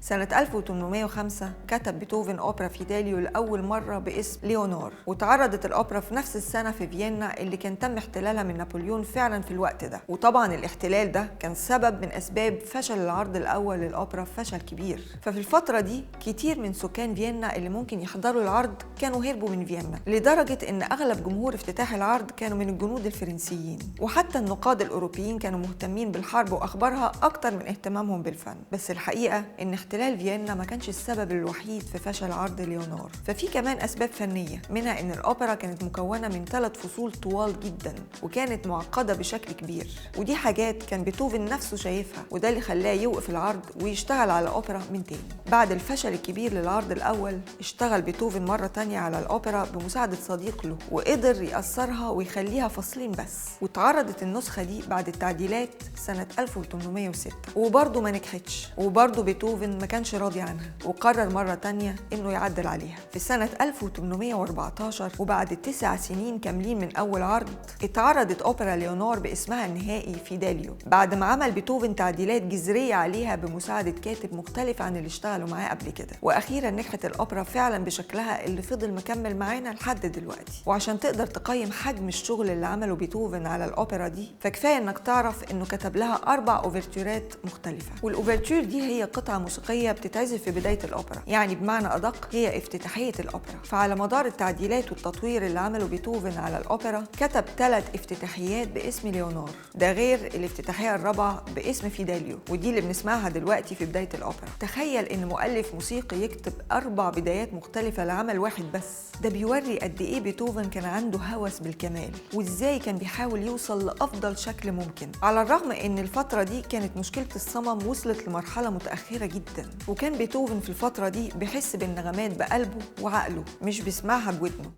سنة 1805 كتب بيتهوفن أوبرا فيداليو لأول مرة باسم ليونور، وتعرضت الأوبرا في نفس السنة في فيينا اللي كان تم احتلالها من نابليون فعلا في الوقت ده. وطبعا الاحتلال ده كان سبب من أسباب فشل العرض الأول للأوبرا، فشل كبير. ففي الفترة دي كتير من سكان فيينا اللي ممكن يحضروا العرض كانوا هربوا من فيينا، لدرجة إن أغلب جمهور افتتاح العرض كانوا من الجنود الفرنسيين، وحتى النقاد الأوروبيين كانوا مهتمين بالحرب وأخبارها أكتر من اهتمامهم بالفن. بس الحقيقة إن احتلال فيينا ما كانش السبب الوحيد في فشل عرض ليونور، ففي كمان أسباب فنية، منها إن الأوبرا كانت مكونة من 3 فصول طوال جدا وكانت معقدة بشكل كبير، ودي حاجات كان بيتهوفن نفسه شايفها، وده اللي خلاه يوقف العرض ويشتغل على الأوبرا من تاني. بعد الفشل الكبير للعرض الأول اشتغل بيتهوفن مرة تانية على الأوبرا بمساعدة صديق له، وقدر يأثرها ويخليها فصلين بس، واتعرضت النسخة دي بعد التعديلات سنة 1806، وبرضه ما نجحتش، وبرضه بيتهوفن ما كانش راضي عنها وقرر مرة تانية إنه يعدل عليها. في سنة 1814 وبعد 9 سنين كاملين من أول عرض اتعرضت أوبرا ليونور باسمها النهائي فيداليو، بعد ما عمل بيتهوفن تعديلات جذرية عليها بمساعدة كاتب مختلف عن اللي اشتغلوا معاه قبل كده. وأخيرا نجحت الأوبرا فعلا بشكلها اللي فضل مكمل معانا لحد دلوقتي. وعشان تقدر تقيم حجم الشغل اللي عمله بيتهوفن على الأوبرا دي، فكفاية إنك تعرف إنه كتب لها 4 أوفرتورات مختلفة، والأوفرتور دي هي قطعة موسيقية بتتعزف في بداية الأوبرا، يعني بمعنى أدق هي افتتاحية الأوبرا. فعلى مدار التعديلات والتطوير اللي عمله بيتهوفن على الأوبرا كتب 3 افتتاحيات باسم ليونور، ده غير الافتتاحية الرابعة باسم فيداليو، ودي اللي بنسمعها دلوقتي في بداية الأوبرا. تخيل إن مؤلف موسيقي يكتب 4 بدايات مختلفة لعمل واحد بس، ده بيوري قد إيه بيتهوفن كان عنده هوس بالكمال، وإزاي كان بيحاول يوصل لأفضل شكل ممكن، على الرغم إن الفترة دي كانت مشكلة الصمم وصلت لمرحلة متأخرة جدا، وكان بيتهوفن في الفترة دي بيحس بالنغمات بقلبه وعقله مش بيسمعها بودنه.